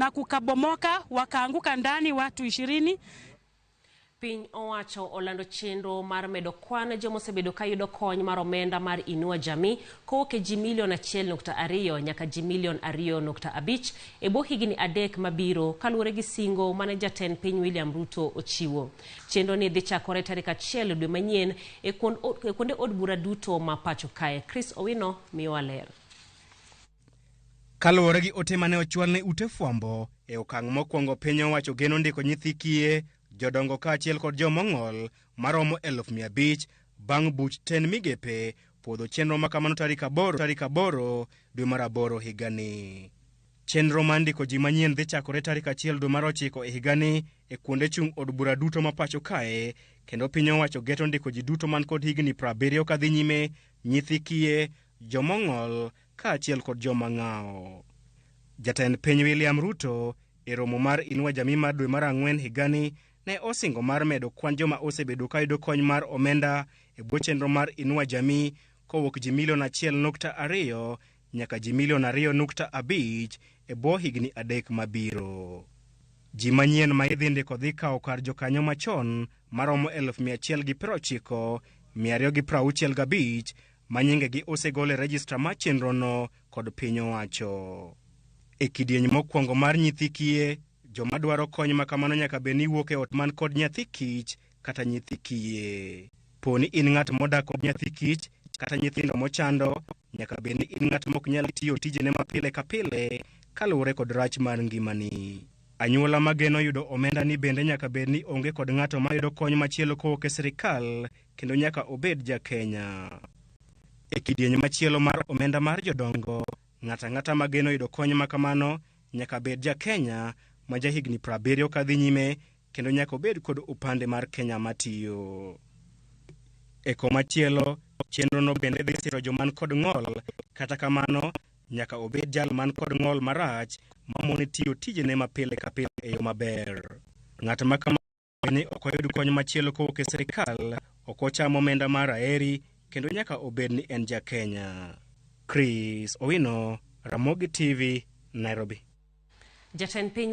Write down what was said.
Na kukabomoka, wakaanguka ndani watu 20. Piny owacho olando chenro mar medo kwan joma osebedo ka yudo kony mar omenda mar Inua Jamii kowuok e ji milion 1.2 nyaka ji milion 2.5 e bwo higni 3 mabiro kaluwore gi singo mane jatend piny William Ruto ochiwo. Chenro ni dhi chakore tarik 1 dwe manyien e kuonde od bura duto ma pacho kae. Chris Owino miyowa ler. Kaluwore gi ote mane ochwal ne ute fwambo, e okang' mokwongo piny owacho geno ndiko nyithi kiye, jodongo kaachiel kod jomong'ol maromo 500,000 bang' buch ten migepe puodho chenro ma kamano tarik 8 dwe mar 8 higani. Chenro mar ndiko ji manyien dhi chakore tarik 1 dwe mar 9 e higani e kuonde chung' od bura duto ma pacho kae, kendo piny owacho geto ndiko ji duto man kod higni 70 kadhi nyime, nyithi kiye, jomong'ol kaachiel kod joma ng'awo. Jatend piny William Ruto e romo mar Inua Jamii mar dwe mar 4 higani ne osingo mar medo kwan joma osebedo ka yudo kony mar omenda e bwo chenro mar Inua Jamii kowuok ji milion 1.2 nyaka ji milion 2.5 e bwo higni 3 mabiro. Ji manyien ma idhi ndiko dhi kawo kar jokanyo machon maromo 190,265 ma nyingegi osegol e rejistra mar chenrono kod piny owacho. E kidieny mokwongo mar nyithi kiye, joma dwaro kony ma kamano nyaka bed ni wuok e ot man kod nyathi kich kata nyithi kiye. Po ni in ng'at modak kod nyathi kich kata nyithindo mochando, nyaka bed ni in ng'at mok nyal tiyo tijene ma pile ka pile kaluwore kod rach mar ngimani. Anyuola mageno yudo omenda ni bende nyaka bed ni onge kod ng'ato mayudo kony machielo kowuok e sirikal kendo nyaka obed ja Kenya. E kidieny machielo mar omenda mar jodongo, ng'ato ang'ata mageno yudo kony ma kamano nyaka bed ja Kenya ma jahigni 70 kadhi nyime kendo nyaka obed kod upande mar Kenya matiyo. E komachielo, chenrono bende dhi siro joman kod ng'ol, kata kamano nyaka obed jal man kod ng'ol marach mamone tiyo tijene ma pile ka pile e yo maber. Ng'at ma kamano ni ok oyud kony machielo kowuok e sirikal, ok ocham omenda mar aeri kendo nyaka obed ni en ja Kenya. Chris Owino, Ramogi TV, Nairobi. Jatend piny